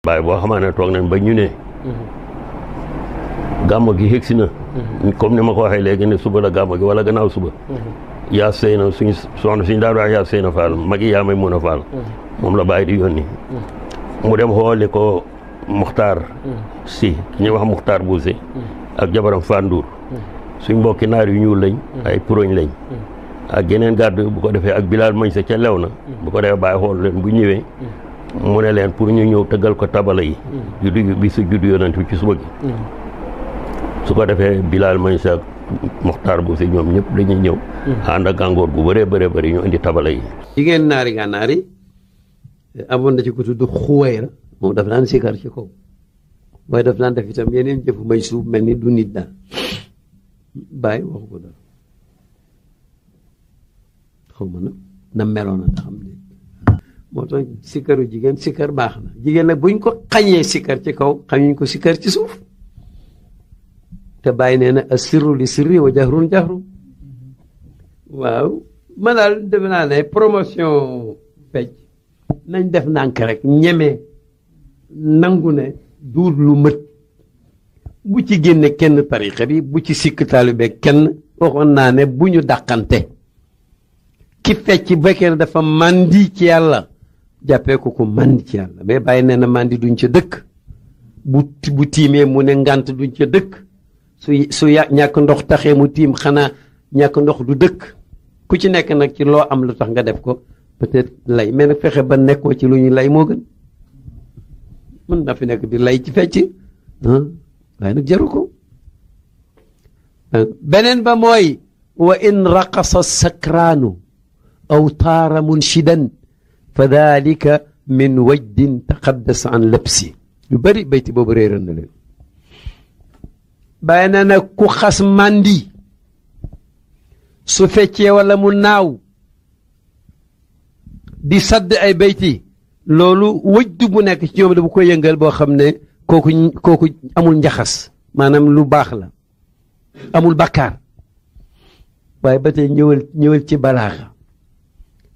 baay boo xamaa ne toog nañ ba ñu ne gàmmu gi xëgsi na comme ni ma ko waxee léegi ne suba la gàmmu gi wala gannaaw suba yaa sëy na suñu soxna suñu daal yaa sëy na faal mag yi yaa may mun a faal moom la bàyyi di yónni mu dem xooli ko Muxtaar si ki ñuy wax Muxtaar Buuse ak jabaram Fandour suñ mbokki naar yu ñuul lañ ay puroñ lañ ak geneen gàddu bu ko defee ak Bilal mañ sa ca lew na bu ko defee bàyyi xool leen bu ñëwee mu ne leen pour ñu ñëw tëggal ko tabala yi juddu bi su juddu yonent bi ci suba gi su ko defee Bilal mañ sa Muxtaar Buuse ñoom ñëpp dañuy ñëw ànd ak gàngoor bu bëree bëri ñu indi tabala yi jigéen naari gànnaar yi amoon na ci ko tudd Xuwayra moom daf daan sikar ci kaw waaye daf daan def itam yeneen jëfu may suuf mel ni du nit daal bàyyi waxu ko dara xaw ma nag na meloon na xam ne moo tax sikaru jigéen sikar baax na jigéen nag buñ ko xañee sikar ci kaw xañuñ ko sikar ci suuf te bàyyi nee na asirru li sirri wa jahrun jahru waaw ma daal defe naa ne promotion fecc nañ def ndànk rek ñeme nangu ne duut lu mët bu ci génne kenn tarixa bi bu ci sikk taalibe kenn waxoon naa ne bu ñu dàqante ki fecc bekkee dafa màndi ci yàlla jàppee ko màndi ci yàlla mais bàyyi nee na màndi duñ ca dëkk bu tiimee mu ne ngant duñ ca dëkk su ñàkk ndox taxee mu tiim xanaa ñàkk ndox du dëkk ku ci nekk nag ci loo am lu tax nga def ko peut-être lay mais nag fexe ba nekkoo ci lu ñu lay moo gën mën na fi nekk di lay ci fecc waaye nag jaru ko beneen ba mooy wa in raqasa sakraanu aw taara munshidan fa dalika min wajdin taqaddas an labsi yu bëri bayti boobu réeral na leen bàyyi na nag ku xas màndi su feccee wala mu naaw di sadd ay bayti loolu wëjdu bu nekk ci ñoom da bu ko yëngal boo xam ne kooku amul njaxas maanaam lu baax la amul bakkaar waaye ba tey ñëwal ci balaaxa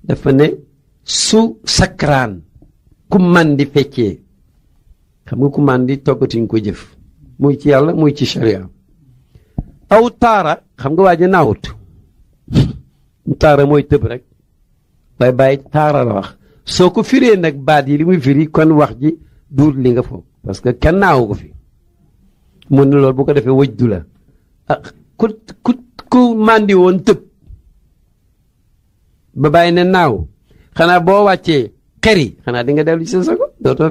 dafa ne su sakraan ku màndi feccee xam nga ku màndi toggatuñ ko jëf muy ci yàlla muy ci sharia aw taara xam nga waa ji naawut taara mooy tëb rek waaye bàyyi taara la wax soo ko firee nag baat yi li muy firi kon wax ji duut li nga foog parce que kenn naawu ko fi mun na loolu bu ko defee wëjdu la ah ku màndi woon tëb ba bàyyi ne naaw xanaa boo wàccee xeri xanaa di nga dellu ci sa sago dootoo